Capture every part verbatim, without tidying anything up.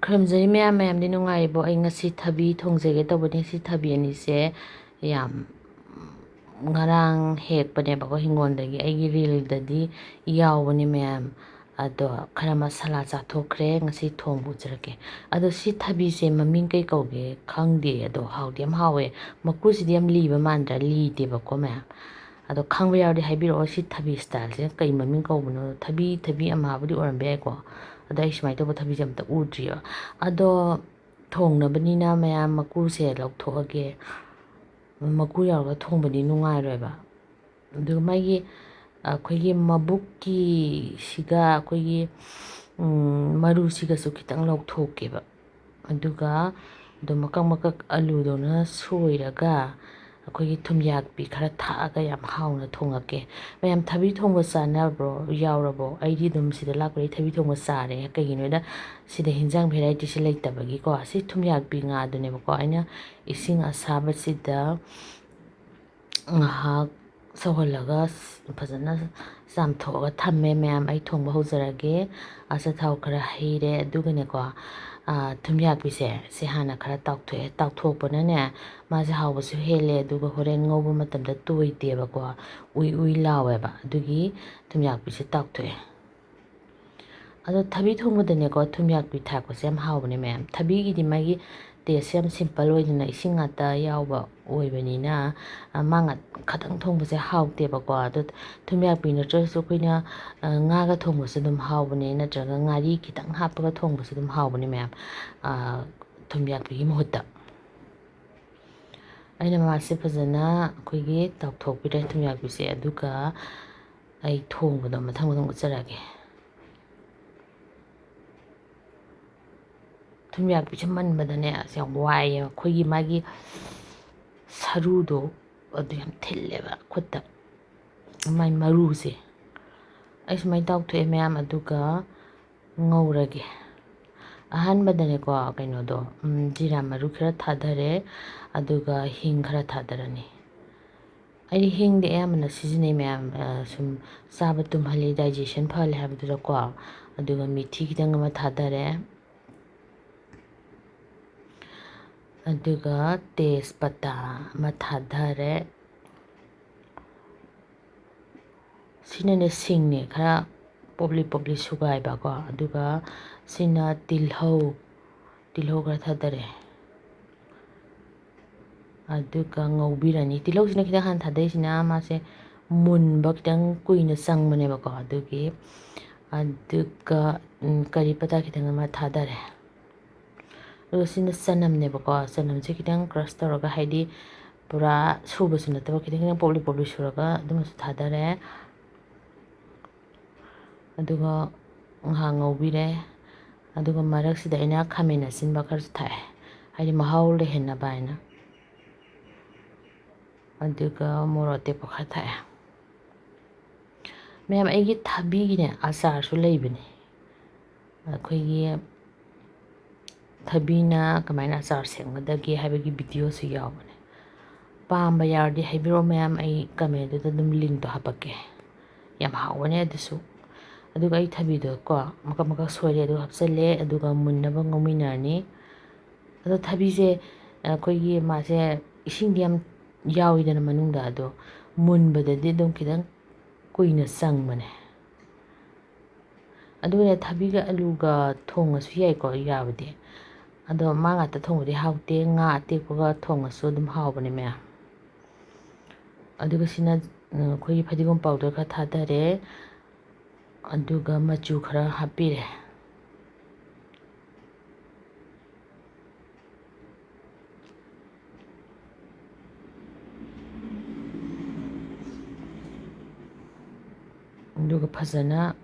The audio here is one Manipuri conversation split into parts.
ꯈꯨꯔꯨꯝꯖꯔꯤ ꯃꯌꯥꯝ, ꯃꯌꯥꯝꯗꯤ ꯅꯨꯡꯉꯥꯏꯔꯤꯕꯣ? ꯑꯩ ꯉꯁꯤ ꯊꯕꯤ ꯊꯣꯡꯖꯒꯦ ꯇꯧꯕꯅꯤ꯫ ꯁꯤ ꯊꯕꯤ ꯑꯅꯤꯁꯦ ꯌꯥꯝ ꯉꯔꯥꯡ ꯍꯦꯛꯄꯅꯦꯕꯀꯣ ꯍꯤꯡꯒꯣꯜꯗꯒꯤ꯫ ꯑꯩꯒꯤ ꯔꯤꯜꯗꯗꯤ ꯌꯥꯎꯕꯅꯦ ꯃꯌꯥꯝ꯫ ꯑꯗꯣ ꯈꯔ ꯃꯁꯥꯂꯥ ꯆꯥꯊꯣꯛꯈ꯭ꯔꯦ꯫ ꯉꯁꯤ ꯊꯣꯡꯕ ꯎꯖꯔꯛꯀꯦ꯫ ꯑꯗꯣ ꯁꯤ ꯊꯕꯤꯁꯦ ꯃꯃꯤꯡ ꯀꯩ ꯀꯧꯒꯦ ꯈꯪꯗꯦ, ꯑꯗꯣ ꯍꯥꯎꯗꯤ ꯌꯥꯝ ꯍꯥꯎꯋꯦ꯫ ꯃꯀꯨꯁꯤꯗꯤ ꯌꯥꯝ ꯂꯤꯕ ꯃꯥꯟꯗ꯭ꯔꯥ? ꯂꯤꯗꯦꯕꯀꯣ ꯃꯌꯥꯝ꯫ ꯑꯗꯣ ꯈꯪꯕ ꯌꯥꯎꯔꯗꯤ ꯍꯥꯏꯕꯤꯔꯛꯑꯣ, ꯁꯤ ꯊꯕꯤ ꯁ꯭ꯇꯥꯏꯜꯁꯦ ꯀꯩ ꯃꯃꯤꯡ ꯀꯧꯕꯅꯣ? ꯊꯕꯤ, ꯊꯕꯤ ꯑꯃꯥꯕꯨꯗꯤ ꯑꯣꯏꯔꯝꯕ ꯌꯥꯏꯀꯣ꯫ ꯑꯗꯣ ꯑꯩ ꯁꯨꯃꯥꯏꯅ ꯇꯧꯕ ꯊꯕꯤꯁꯦ ꯑꯝꯇ ꯎꯗ꯭ꯔꯤꯕ꯫ ꯑꯗꯣ ꯊꯣꯡꯅꯕꯅꯤꯅ ꯃꯌꯥꯝ ꯃꯀꯨꯁꯦ ꯂꯧꯊꯣꯛꯑꯒꯦ꯫ ꯃꯀꯨ ꯌꯥꯎꯔꯒ ꯊꯣꯡꯕꯗꯤ ꯅꯨꯡꯉꯥꯏꯔꯣꯏꯕ꯫ ꯑꯗꯨꯒ ꯃꯥꯒꯤ, ꯑꯩꯈꯣꯏꯒꯤ ꯃꯕꯨꯛꯀꯤꯁꯤꯒ ꯑꯩꯈꯣꯏꯒꯤ, ꯎꯝ, ꯃꯔꯨꯁꯤꯒꯁꯨ ꯈꯤꯇꯪ ꯂꯧꯊꯣꯛꯀꯦꯕ꯫ ꯑꯗꯨꯒ ꯑꯗꯨꯝ ꯃꯀꯛ ꯃꯀꯛ ꯑꯂꯨꯗꯧꯅ ꯁꯣꯏꯔꯒ ꯑꯩꯈꯣꯏꯒꯤ ꯊꯨꯝꯌꯥꯛꯄꯤ ꯈꯔ ꯊꯥꯛꯑꯒ ꯌꯥꯝ ꯍꯥꯎꯅ ꯊꯣꯡꯉꯛꯀꯦ꯫ ꯃꯌꯥꯝ ꯊꯕꯤ ꯊꯣꯡꯕ ꯆꯥꯅꯕ꯭ꯔꯣ? ꯌꯥꯎꯔꯕꯣ? ꯑꯩꯗꯤ ꯑꯗꯨꯝ ꯁꯤꯗ ꯂꯥꯛꯄꯗꯩ ꯊꯕꯤ ꯊꯣꯡꯕ ꯆꯥꯔꯦ꯫ ꯀꯩꯒꯤꯅꯣꯗ ꯁꯤꯗ ꯍꯤꯟꯖꯥꯡ ꯚꯦꯔꯥꯏꯇꯤꯁꯦ ꯂꯩꯇꯕꯒꯤꯀꯣ꯫ ꯁꯤ ꯊꯨꯝꯌꯥꯛꯄꯤ ꯉꯥꯗꯨꯅꯦꯕꯀꯣ꯫ ꯑꯩꯅ ꯏꯁꯤꯡ ꯑꯁꯥꯕꯁꯤꯗ ꯉꯥꯏꯍꯥꯛ ꯁꯧꯍꯜꯂꯒ ꯐꯖꯅ ꯆꯥꯝꯊꯣꯛꯑꯒ ꯊꯝꯃꯦ꯫ ꯃꯌꯥꯝ, ꯑꯩ ꯊꯣꯡꯕ ꯍꯧꯖꯔꯒꯦ꯫ ꯑꯆꯥꯊꯥꯎ ꯈꯔ ꯍꯩꯔꯦ꯫ ꯑꯗꯨꯒꯅꯦꯀꯣ, ꯊꯨꯝꯌꯥꯛꯄꯤꯁꯦ ꯁꯤ ꯍꯥꯟꯅ ꯈꯔ ꯇꯥꯎꯊꯣꯛꯑꯦ꯫ ꯇꯥꯎꯊꯣꯛꯄꯅꯅꯦ ꯃꯥꯁꯦ ꯍꯥꯎꯕꯁꯨ ꯍꯦꯜꯂꯦ, ꯑꯗꯨꯒ ꯍꯣꯔꯦꯟ ꯉꯧꯕ ꯃꯇꯝꯗ ꯇꯣꯏꯗꯦꯕꯀꯣ, ꯎꯏ ꯎꯏ ꯂꯥꯎꯋꯦꯕ꯫ ꯑꯗꯨꯒꯤ ꯊꯨꯝꯌꯥꯛꯄꯤꯁꯦ ꯇꯥꯎꯊꯣꯛꯑꯦ꯫ ꯑꯗꯣ ꯊꯕꯤ ꯊꯣꯡꯕꯗꯅꯦꯀꯣ, ꯊꯨꯝꯌꯥꯛꯄꯤ ꯊꯥꯛꯄꯁꯦ ꯌꯥꯝ ꯍꯥꯎꯕꯅꯦ ꯃꯌꯥꯝ꯫ ꯊꯕꯤꯒꯤꯗꯤ ꯃꯥꯒꯤ ꯇꯦꯁꯁꯦ ꯌꯥꯝ ꯁꯤꯝꯄꯜ ꯑꯣꯏꯗꯅ, ꯏꯁꯤꯡ ꯉꯥꯛꯇ ꯌꯥꯎꯕ ꯑꯣꯏꯕꯅꯤꯅ, ꯑ, ꯃꯥ ꯉꯥꯛ-, ꯈꯇꯪ ꯊꯣꯡꯕꯁꯦ ꯍꯥꯎꯇꯦꯕꯀꯣ꯫ ꯑꯗꯣ ꯊꯨꯝꯌꯥꯛꯄꯤ ꯅꯠꯇ꯭ꯔꯁꯨ ꯑꯩꯈꯣꯏꯅ, ꯑ, ꯉꯥꯒ ꯊꯣꯡꯕꯁꯨ ꯑꯗꯨꯝ ꯍꯥꯎꯕꯅꯦ, ꯅꯠꯇ꯭ꯔꯒ ꯉꯥꯔꯤ ꯈꯤꯇꯪ ꯍꯥꯞꯄꯒ ꯊꯣꯡꯕꯁꯨ ꯑꯗꯨꯝ ꯍꯥꯎꯕꯅꯦ ꯃꯌꯥꯝ, ꯑ, ꯊꯨꯝꯌꯥꯛꯄꯤꯒꯤ ꯃꯍꯨꯠꯇ꯫ ꯑꯩꯅ ꯃꯥꯁꯦ ꯐꯖꯅ ꯑꯩꯈꯣꯏꯒꯤ ꯇꯥꯎꯊꯣꯛꯄꯤꯔꯦ ꯊꯨꯝꯌꯥꯛꯄꯤꯁꯦ, ꯑꯗꯨꯒ ꯑꯩ ꯊꯣꯡꯕꯗꯣ ꯃꯊꯪ ꯃꯊꯪ ꯎꯠꯆꯔꯛꯑꯒꯦ꯫ ꯊꯨꯝꯌꯥꯛꯄꯤꯁꯦ ꯃꯟꯕꯗꯅꯦ ꯑꯁ ꯌꯥꯝ ꯋꯥꯏꯌꯦ꯫ ꯑꯩꯈꯣꯏꯒꯤ ꯃꯥꯒꯤ ꯁꯔꯨꯗꯣ ꯑꯗꯨ ꯌꯥꯝ ꯊꯤꯜꯂꯦꯕ ꯈꯨꯠꯇ, ꯃꯥꯏ ꯃꯔꯨꯁꯦ꯫ ꯑꯩ ꯁꯨꯃꯥꯏꯅ ꯇꯥꯎꯊꯣꯛꯑꯦ ꯃꯌꯥꯝ, ꯑꯗꯨꯒ ꯉꯧꯔꯒꯦ꯫ ꯑꯍꯥꯟꯕꯗꯅꯦꯀꯣ, ꯀꯩꯅꯣꯗꯣ, ꯎꯝ, ꯖꯤꯔꯥ ꯃꯔꯨ ꯈꯔ ꯊꯥꯗꯔꯦ, ꯑꯗꯨꯒ ꯍꯤꯡ ꯈꯔ ꯊꯥꯗꯔꯅꯤ꯫ ꯑꯩꯗꯤ ꯍꯤꯡꯗꯤ ꯑꯌꯥꯝꯕꯅ ꯁꯤꯖꯤꯟꯅꯩ ꯃꯌꯥꯝ, ꯑ, ꯁꯨꯝ ꯆꯥꯕ ꯇꯨꯝꯍꯜꯂꯤ, digestion ꯐꯍꯜꯂꯤ ꯍꯥꯏꯕꯗꯨꯗꯀꯣ꯫ ꯑꯗꯨꯒ ꯃꯤꯊꯤ ꯈꯤꯇꯪ ꯑꯃ ꯊꯥꯗꯔꯦ꯫ ꯑꯗꯨꯒ ꯇꯦꯖꯄꯇꯥ ꯑꯃ ꯊꯥꯗꯔꯦ꯫ ꯁꯤꯅꯅꯦ ꯁꯤꯡꯅꯦ, ꯈꯔ ꯄꯣꯞꯂꯤ ꯄꯣꯞꯂꯤ ꯁꯨꯒꯥꯏꯕꯀꯣ꯫ ꯑꯗꯨꯒ ꯁꯤꯅ ꯇꯤꯜꯍꯧ, ꯇꯤꯜꯍꯧ ꯈꯔ ꯊꯥꯗꯔꯦ꯫ ꯑꯗꯨꯒ ꯉꯧꯕꯤꯔꯅꯤ꯫ ꯇꯤꯜꯍꯧꯁꯤꯅ ꯈꯤꯇꯪ ꯍꯥꯟꯅ ꯊꯥꯗꯩꯁꯤꯅ ꯃꯥꯁꯦ ꯃꯨꯟꯕ ꯈꯤꯇꯪ ꯀꯨꯏꯅ ꯆꯪꯕꯅꯦꯕꯀꯣ꯫ ꯑꯗꯨꯒꯤ, ꯑꯗꯨꯒ, ꯎꯝ, ꯀꯔꯤ ꯄꯇꯥ ꯈꯤꯇꯪ ꯑꯃ ꯊꯥꯗꯔꯦ꯫ ꯑꯗꯨꯒ ꯁꯤꯅ ꯆꯅꯝꯅꯦꯕꯀꯣ꯫ ꯆꯅꯝꯁꯦ ꯈꯤꯇꯪ crush ꯇꯧꯔꯒ, ꯍꯥꯏꯗꯤ ꯄꯨꯔꯥ ꯁꯨꯕꯁꯨ ꯅꯠꯇꯕ, ꯈꯤꯇꯪ ꯈꯤꯇꯪ ꯄꯣꯞꯂꯤ ꯄꯣꯞꯂꯤ ꯁꯨꯔꯒ ꯑꯗꯨꯃꯁꯨ ꯊꯥꯗꯔꯦ꯫ ꯑꯗꯨꯒ ꯉꯥꯏꯍꯥꯛ ꯉꯧꯕꯤꯔꯦ꯫ ꯑꯗꯨꯒ ꯃꯔꯛꯁꯤꯗ ꯑꯩꯅ ꯈꯥꯃꯦꯟ ꯑꯁꯤꯟꯕ ꯈꯔꯁꯨ ꯊꯥꯛꯑꯦ, ꯍꯥꯏꯗꯤ ꯃꯍꯥꯎ ꯂꯩꯍꯟꯅꯕ ꯍꯥꯏꯅ꯫ ꯑꯗꯨꯒ ꯃꯣꯔꯣꯛ ꯑꯇꯦꯛꯄ ꯈꯔ ꯊꯥꯛꯑꯦ꯫ ꯃꯌꯥꯝ, ꯑꯩꯒꯤ ꯊꯕꯤꯒꯤꯅꯦ ꯑꯆꯥꯔꯁꯨ ꯂꯩꯕꯅꯦ꯫ ꯑꯩꯈꯣꯏꯒꯤ ꯊꯕꯤꯅ ꯀꯃꯥꯏꯅ ꯑꯆꯥꯔ ꯁꯦꯝꯒꯗꯒꯦ ꯍꯥꯏꯕꯒꯤ videoꯁꯨ ꯌꯥꯎꯕꯅꯦ꯫ ꯄꯥꯝꯕ ꯌꯥꯎꯔꯗꯤ ꯍꯥꯏꯕꯤꯔꯛꯑꯣ ꯃꯌꯥꯝ, ꯑꯩ commentꯗꯨꯗ ꯑꯗꯨꯝ linkꯇꯣ ꯍꯥꯞꯄꯛꯀꯦ꯫ ꯌꯥꯝ ꯍꯥꯎꯕꯅꯦ ꯑꯗꯨꯁꯨ꯫ ꯑꯗꯨꯒ ꯑꯩ ꯊꯕꯤꯗꯣꯀꯣ ꯃꯀꯛ ꯃꯀꯛ ꯁꯣꯏꯔꯦ, ꯑꯗꯨꯒ ꯍꯥꯞꯆꯤꯜꯂꯦ, ꯑꯗꯨꯒ ꯃꯨꯟꯅꯕ ꯉꯧꯃꯤꯟꯅꯔꯅꯤ꯫ ꯑꯗꯣ ꯊꯕꯤꯁꯦ ꯑꯩꯈꯣꯏꯒꯤ ꯃꯥꯁꯦ ꯏꯁꯤꯡꯗꯤ ꯌꯥꯝ ꯌꯥꯎꯋꯤꯗꯅ ꯃꯅꯨꯡꯗ, ꯑꯗꯣ ꯃꯨꯟꯕꯗꯗꯤ ꯑꯗꯨꯝ ꯈꯤꯇꯪ ꯀꯨꯏꯅ ꯆꯪꯕꯅꯦ꯫ ꯑꯗꯨꯒꯅꯦ, ꯊꯕꯤꯒ ꯑꯂꯨꯒ ꯊꯣꯡꯉꯁꯨ ꯌꯥꯏꯀꯣ, ꯌꯥꯕꯗꯤ꯫ ꯑꯗꯣ ꯃꯥ ꯉꯥꯛꯇ ꯊꯣꯡꯕꯗꯤ ꯍꯥꯎꯇꯦ, ꯉꯥ ꯑꯇꯦꯛꯄꯒ ꯊꯣꯡꯉꯁꯨ ꯑꯗꯨꯝ ꯍꯥꯎꯕꯅꯦ ꯃꯌꯥꯝ꯫ ꯑꯗꯨꯒ ꯁꯤꯅ, ꯎꯝ, ꯑꯩꯈꯣꯏꯒꯤ ꯐꯗꯤꯒꯣꯝ powder ꯈꯔ ꯊꯥꯗꯔꯦ, ꯑꯗꯨꯒ ꯃꯆꯨ ꯈꯔ ꯍꯥꯞꯄꯤꯔꯦ꯫ ꯑꯗꯨꯒ ꯐꯖꯅ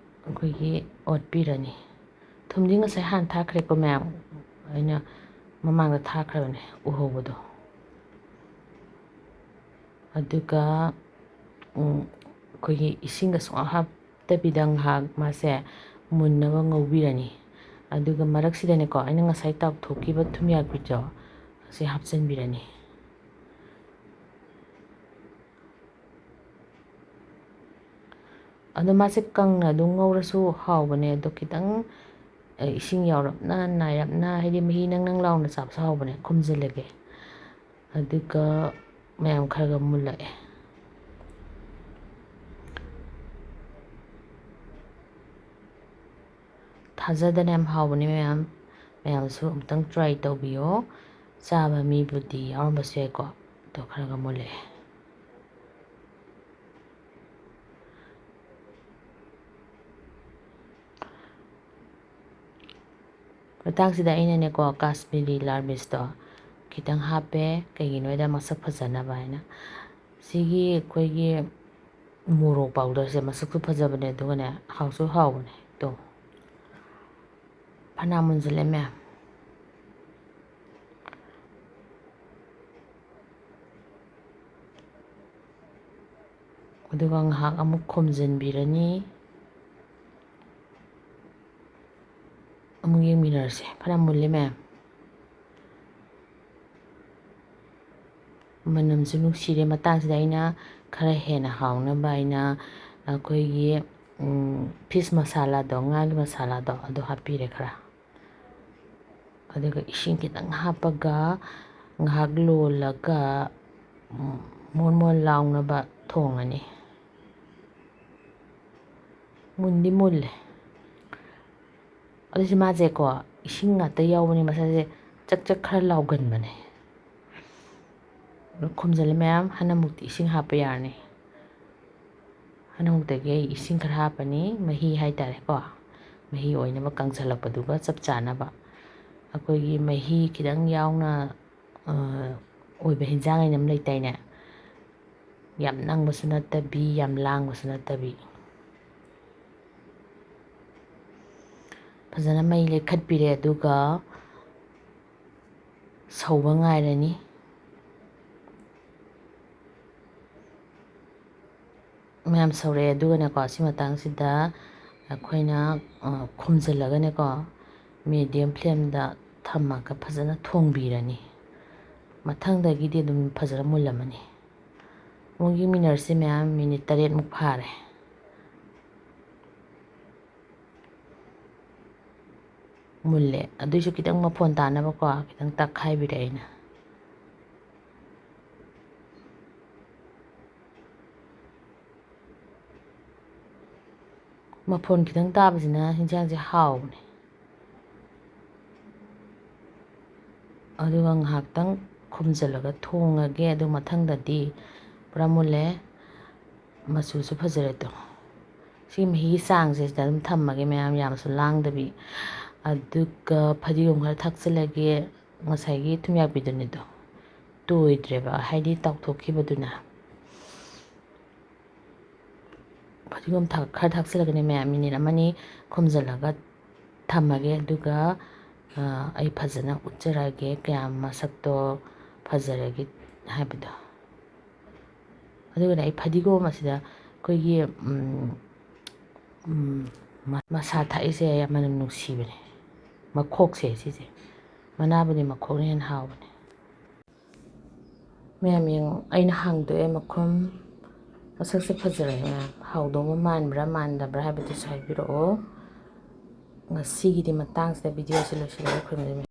ꯑꯩꯈꯣꯏꯒꯤ ꯑꯣꯠꯄꯤꯔꯅꯤ꯫ ꯊꯨꯝꯗꯤ ꯉꯁꯥꯏ ꯍꯥꯟꯅ ꯊꯥꯛꯈ꯭ꯔꯦꯀꯣ ꯃꯌꯥꯝ, ꯑꯩꯅ ꯃꯃꯥꯡꯗ ꯊꯥꯛꯈ꯭ꯔꯕꯅꯦ, ꯎꯍꯧꯕꯗꯣ꯫ ꯑꯗꯨꯒ, ꯎꯝ, ꯑꯩꯈꯣꯏꯒꯤ ꯏꯁꯤꯡꯒ ꯁꯨꯡꯍꯥꯞ ꯍꯥꯞꯇꯕꯤꯗ ꯉꯥꯏꯍꯥꯛ ꯃꯥꯁꯦ ꯃꯨꯟꯅꯕ ꯉꯧꯕꯤꯔꯅꯤ꯫ ꯑꯗꯨꯒ ꯃꯔꯛꯁꯤꯗꯅꯦꯀꯣ, ꯑꯩꯅ ꯉꯁꯥꯏ ꯇꯥꯎꯊꯣꯛꯈꯤꯕ ꯊꯨꯝꯌꯥꯛꯄꯤꯗꯣ ꯑꯁꯤ ꯍꯥꯞꯆꯤꯟꯕꯤꯔꯅꯤ꯫ ꯑꯗꯣ ꯃꯥꯁꯦ ꯀꯪꯅ ꯑꯗꯨꯝ ꯉꯧꯔꯁꯨ ꯍꯥꯎꯕꯅꯦ, ꯑꯗꯣ ꯈꯤꯇꯪ ꯑ, ꯏꯁꯤꯡ ꯌꯥꯎꯔꯞꯅ, ꯅꯥꯏꯔꯞꯅ, ꯍꯥꯏꯗꯤ ꯃꯍꯤ ꯅꯪ ꯅꯪ ꯂꯥꯎꯅ ꯆꯥꯕꯁꯨ ꯍꯥꯎꯕꯅꯦ꯫ ꯈꯨꯝꯖꯤꯜꯂꯒꯦ꯫ ꯑꯗꯨꯒ ꯃꯌꯥꯝ ꯈꯔꯒ ꯃꯨꯜꯂꯛꯑꯦ꯫ ꯊꯥꯖꯗꯅ ꯌꯥꯝ ꯍꯥꯎꯕꯅꯦ ꯃꯌꯥꯝ꯫ ꯃꯌꯥꯝꯁꯨ ꯑꯃꯨꯛꯇꯪ try ꯇꯧꯕꯤꯌꯣ꯫ ꯆꯥꯕ ꯃꯤꯕꯨꯗꯤ ꯌꯥꯎꯔꯝꯕꯁꯨ ꯌꯥꯏꯀꯣ꯫ ꯑꯗꯣ ꯈꯔꯒ ꯃꯨꯜꯂꯛꯑꯦ꯫ ꯃꯇꯥꯡꯁꯤꯗ ꯑꯩꯅꯅꯦꯀꯣ, ꯀꯥꯁꯃꯤꯔꯤ ꯂꯥꯜ ꯃꯤꯔꯆꯇꯣ ꯈꯤꯇꯪ ꯍꯥꯞꯄꯦ꯫ ꯀꯩꯒꯤꯅꯣ ꯍꯥꯏꯗ ꯃꯁꯛ ꯐꯖꯅꯕ ꯍꯥꯏꯅ꯫ ꯁꯤꯒꯤ ꯑꯩꯈꯣꯏꯒꯤ ꯃꯣꯔꯣꯛ powderꯁꯦ ꯃꯁꯛꯁꯨ ꯐꯖꯕꯅꯦ, ꯑꯗꯨꯒꯅꯦ ꯍꯥꯎꯁꯨ ꯍꯥꯎꯕꯅꯦ꯫ ꯇꯣ, ꯐꯅꯌꯥꯝ ꯃꯨꯟꯁꯤꯜꯂꯦ ꯃꯌꯥꯝ꯫ ꯑꯗꯨꯒ ꯉꯥꯏꯍꯥꯛ ꯑꯃꯨꯛ ꯈꯣꯝꯖꯤꯟꯕꯤꯔꯅꯤ꯫ ꯑꯃꯨꯛ ꯌꯦꯡꯃꯤꯟꯅꯔꯁꯦ꯫ ꯐꯅꯌꯥꯝ ꯃꯨꯜꯂꯦ ꯃꯌꯥꯝ꯫ ꯃꯅꯝꯁꯨ ꯅꯨꯡꯁꯤꯔꯦ꯫ ꯃꯇꯥꯡꯁꯤꯗ ꯑꯩꯅ ꯈꯔ ꯍꯦꯟꯅ ꯍꯥꯎꯅꯕ ꯑꯩꯅ ꯑꯩꯈꯣꯏꯒꯤ, ꯎꯝ, fish masalaꯗꯣ, ꯉꯥꯒꯤ masalaꯗꯣ, ꯑꯗꯨ ꯍꯥꯞꯄꯤꯔꯦ ꯈꯔ꯫ ꯑꯗꯨꯒ ꯏꯁꯤꯡ ꯈꯤꯇꯪ ꯍꯥꯞꯄꯒ ꯉꯥꯏꯍꯥꯛ ꯂꯣꯜꯂꯒ, ꯎꯝ, ꯃꯣꯟ ꯃꯣꯟ ꯂꯥꯎꯅꯕ ꯊꯣꯡꯉꯅꯤ꯫ ꯃꯨꯟꯗꯤ ꯃꯨꯜꯂꯦ꯫ ꯑꯗꯨꯁꯨ ꯃꯥꯁꯦꯀꯣ, ꯏꯁꯤꯡ ꯉꯥꯛꯇ ꯌꯥꯎꯕꯅꯤ, ꯃꯁꯥꯁꯦ ꯆꯛ ꯆꯛ ꯈꯔ ꯂꯥꯎꯒꯟꯕꯅꯦ꯫ ꯈꯨꯝꯖꯤꯜꯂꯦ ꯃꯌꯥꯝ, ꯍꯟꯗꯛꯃꯨꯛꯇꯤ ꯏꯁꯤꯡ ꯍꯥꯞꯄ ꯌꯥꯔꯅꯤ꯫ ꯍꯟꯗꯛꯃꯨꯛꯇꯒꯤ ꯑꯩ ꯏꯁꯤꯡ ꯈꯔ ꯍꯥꯞꯄꯅꯤ, ꯃꯍꯤ ꯍꯥꯏꯇꯥꯔꯦꯀꯣ, ꯃꯍꯤ ꯑꯣꯏꯅꯕ, ꯀꯪꯁꯜꯂꯛꯄꯗꯨꯒ ꯆꯞ ꯆꯥꯅꯕ꯫ ꯑꯩꯈꯣꯏꯒꯤ ꯃꯍꯤ ꯈꯤꯇꯪ ꯌꯥꯎꯅ, ꯑ, ꯑꯣꯏꯕ ꯍꯤꯟꯖꯥꯡ ꯍꯥꯏꯅ ꯑꯃ ꯂꯩꯇꯥꯏꯅꯦ, ꯌꯥꯝ ꯅꯪꯕꯁꯨ ꯅꯠꯇꯕꯤ, ꯌꯥꯝ ꯂꯥꯡꯕꯁꯨ ꯅꯠꯇꯕꯤ꯫ ꯐꯖꯅ ꯃꯩ ꯂꯩꯈꯠꯄꯤꯔꯦ, ꯑꯗꯨꯒ ꯁꯧꯕ ꯉꯥꯏꯔꯅꯤ꯫ ꯃꯌꯥꯝ ꯁꯧꯔꯛꯑꯦ꯫ ꯑꯗꯨꯒꯅꯦꯀꯣ, ꯁꯤ ꯃꯇꯥꯡꯁꯤꯗ ꯑꯩꯈꯣꯏꯅ, ꯑ, ꯈꯨꯝꯖꯤꯜꯂꯒꯅꯦꯀꯣ, medium flameꯗ ꯊꯝꯃꯒ ꯐꯖꯅ ꯊꯣꯡꯕꯤꯔꯅꯤ꯫ ꯃꯊꯪꯗꯒꯤꯗꯤ ꯑꯗꯨꯝ ꯐꯖꯅ ꯃꯨꯜꯂꯝꯃꯅꯤ꯫ ꯑꯃꯨꯛ ꯌꯦꯡꯃꯤꯟꯅꯔꯁꯤ ꯃꯌꯥꯝ, minute ꯇꯔꯦꯠꯃꯨꯛ ꯐꯥꯔꯦ꯫ ꯃꯨꯜꯂꯦ꯫ ꯑꯗꯨꯏꯁꯨ ꯈꯤꯇꯪ ꯃꯐꯣꯟ ꯇꯥꯅꯕꯀꯣ, ꯈꯤꯇꯪ ꯇꯛꯈꯥꯏꯕꯤꯔꯦ ꯑꯩꯅ꯫ ꯃꯐꯣꯟ ꯈꯤꯇꯪ ꯇꯥꯕꯁꯤꯅ ꯍꯤꯟꯖꯥꯡꯁꯦ ꯍꯥꯎꯕꯅꯦ꯫ ꯑꯗꯨꯒ ꯉꯥꯏꯍꯥꯛꯇꯪ ꯈꯨꯝꯖꯤꯜꯂꯒ ꯊꯣꯡꯉꯒꯦ꯫ ꯑꯗꯨ ꯃꯊꯪꯗꯗꯤ ꯄꯨꯔꯥ ꯃꯨꯜꯂꯦ, ꯃꯆꯨꯁꯨ ꯐꯖꯔꯦ꯫ ꯑꯗꯣ ꯁꯤ ꯃꯍꯤꯒꯤ ꯆꯥꯡꯁꯦ ꯁꯤꯗ ꯑꯗꯨꯝ ꯊꯝꯃꯒꯦ ꯃꯌꯥꯝ, ꯌꯥꯝꯁꯨ ꯂꯥꯡꯗꯕꯤ꯫ ꯑꯗꯨꯒ ꯐꯗꯤꯒꯣꯝ ꯈꯔ ꯊꯥꯛꯆꯤꯜꯂꯒꯦ꯫ ꯉꯁꯥꯏꯒꯤ ꯊꯨꯝꯌꯥꯛꯄꯤꯗꯨꯅꯤꯗꯣ ꯇꯣꯏꯗ꯭ꯔꯦꯕ, ꯍꯥꯏꯗꯤ ꯇꯥꯎꯊꯣꯛꯈꯤꯕꯗꯨꯅ꯫ ꯐꯗꯤꯒꯣꯝ ꯊꯥꯛ-, ꯈꯔ ꯊꯥꯛꯆꯤꯜꯂꯒꯅꯦ ꯃꯌꯥꯝ, ꯃꯤꯅꯤꯠ ꯑꯃꯅꯤ ꯈꯨꯝꯖꯤꯜꯂꯒ ꯊꯝꯃꯒꯦ꯫ ꯑꯗꯨꯒ, ꯑ, ꯑꯩ ꯐꯖꯅ ꯎꯠꯆꯔꯛꯑꯒꯦ ꯀꯌꯥꯝ ꯃꯁꯛꯇꯣ ꯐꯖꯔꯒꯦ ꯍꯥꯏꯕꯗꯣ꯫ ꯑꯗꯨꯒꯅꯦ ꯑꯩ ꯐꯗꯤꯒꯣꯝ ꯑꯁꯤꯗ ꯑꯩꯈꯣꯏꯒꯤ, ꯎꯝ, ꯎꯝ, ꯃ-, ꯃꯁꯥ ꯊꯥꯛꯏꯁꯦ ꯌꯥꯝ ꯃꯅꯝ ꯅꯨꯡꯁꯤꯕꯅꯦ꯫ ꯃꯈꯣꯛꯁꯦ ꯁꯤꯁꯦ, ꯃꯅꯥꯕꯨꯗꯤ ꯃꯈꯣꯛꯅ ꯍꯦꯟꯅ ꯍꯥꯎꯕꯅꯦ꯫ ꯃꯌꯥꯝ ꯌꯦꯡꯉꯣ, ꯑꯩꯅ ꯍꯥꯡꯗꯣꯛꯑꯦ ꯃꯈꯨꯝ꯫ ꯃꯁꯛꯁꯦ ꯐꯖꯔꯦ ꯃꯌꯥꯝ꯫ ꯍꯥꯎꯗꯧꯕ ꯃꯥꯟꯕ꯭ꯔꯥ ꯃꯥꯟꯗꯕ꯭ꯔꯥ ꯍꯥꯏꯕꯗꯨꯁꯨ ꯍꯥꯏꯕꯤꯔꯛꯑꯣ꯫ ꯉꯁꯤꯒꯤꯗꯤ ꯃꯇꯥꯡꯁꯤꯗ ꯚꯤꯗꯤꯑꯣꯁꯦ ꯂꯣꯏꯁꯤꯜꯂꯒꯦ꯫ ꯈꯨꯔꯨꯝꯖꯔꯤ꯫